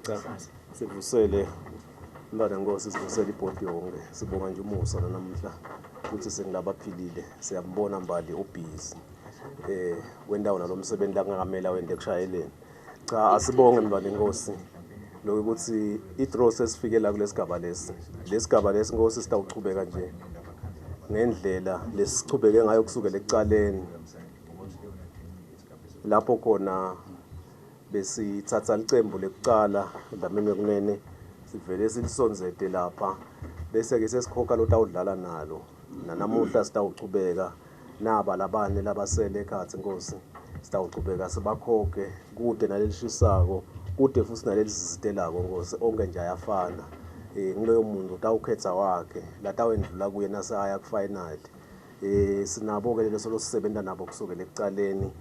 Cha, sivusele mntwana nkosi, sivusele ibhodi yonke. Sibonga nje umusa namhla ukuthi sengilabaphilile. Siyambona Mbali ubhizi. Wendawo nalomsebenzi la kungakamela wende ekushayeleni. Cha, asibonge mntwana inkosi. Lokho ukuthi i-draw sesifike la kulesigaba lesi. Lesigaba lesi nkosi sitawuchubeka nje ngendlela lesichubeke ngayo kusukela ekucaleni. Lapho khona besithatha licembu lekucala Dlamini Kunene sivele silisondzete lapha bese ke sesikhokha lotawudlala nalo. Nanamuhla sitawuchubeka naba labane labasele ekhatsi nkosi, sitawuchubeka sibakhokhe kude nalelishisako, kude futhi nalelizizitelako nkosi, onke nje ayafana. Ngiloyo muntu utawukhetha wakhe latawendlula kuye nasaya ku-final. Sinabo-ke lelo solo sisebenza nabo kusukela ekucaleni.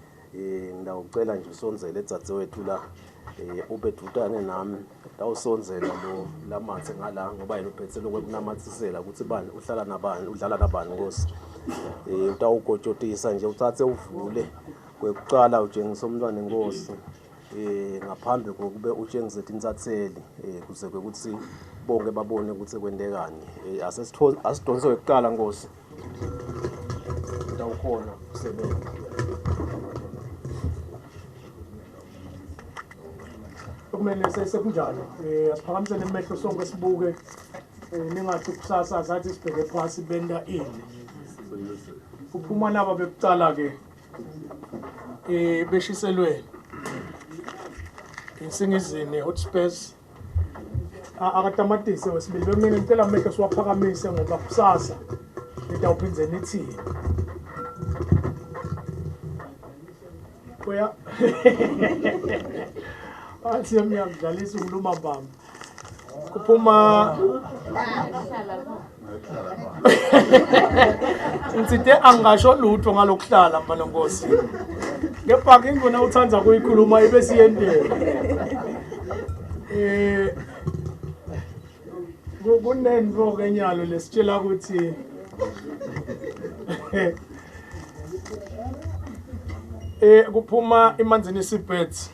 Ngitawucela nje usondzele dzadzewethu la, ube dvutane nami, utawusondzela lo lamatse ngala ngoba yena uphethe lokwekunamathisela ukuthi bani uhlala nabani, udlala nabani nkosi. Utawugotshotisa nje utsatse uvule kwekucala utshengisa umntwana inkosi. Ngaphambi kokube utshengise tintsatseli, kuze kwekuthi bonke babone ukuthi kwentekani. Asidonse kwekucala nkosi. Utawukhona kusebenza. Kumele sekunjalo. Asiphakamisele emehlo sonke sibuke. Ningathi kusasa sathi sibheke phasi benda ini. Kuphuma laba bekucala ke beshiselweni. Insingizini Hotspurs akatamatise wesibili. Bekumele ngicela amehlo siwaphakamise ngoba kusasa nitawuphindze nithini. Uya athi uyamdlalisa unguluma mbamba. Kuphuma ngitsite angasho lutho ngalokuhlala mfana nkosi. Kepha ke ingona uthanda kuyikhuluma ibe siyendela. Kunento ke nyalo lesitshela ukuthi kuphuma iManzini Seabirds.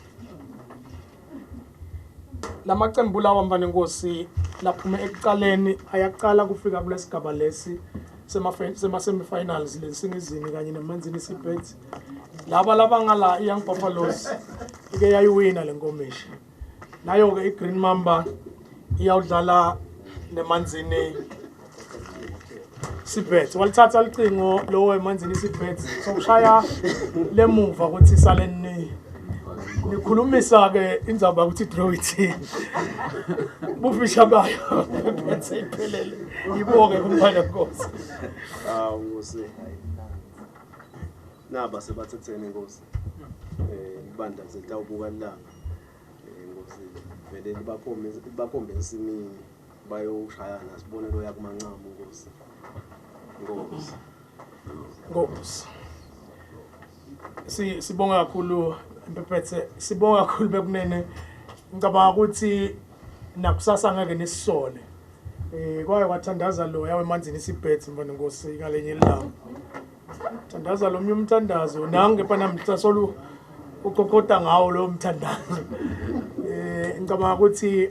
Lamacembu lawa mfana nkosi laphume ekucaleni ayaqala kufika kulesigaba lesi sema semifinals lensingizini kanye neManzini Seabirds. Laba labangala iYoung Buffaloes ike yayiwina lenkomishi. Nayo ke iGreen Mamba iyawudlala neManzini Seabirds. Walithatha licingo lowo eManzini Seabirds sokushaya lemuva ukuthi sale ni nikhulumisa ke indzaba ukuthi draw ithini. Bufisha bayo bese iphelele. Iboke kumfana nkosi. Awu nkosi. Naba sebathethene nkosi. Ibandla selitawubuka ilanga. Nkosi vele libakhombe ensimini bayoshayana sibone loya kumanqamu nkosi. Nkosi. Nkosi. Sibonga kakhulu Mpephethe, sibonga kakhulu bekunene. Ngicabanga ukuthi nakusasa ngeke nisisole. Kwaye kwathandaza lo yawe eManzini Seabirds mfana nkosi ngalenye ilanga. Thandaza lo mnye umthandazo nange kepha namhla solu uqoqoda ngawo lo mthandazo. Ngicabanga ukuthi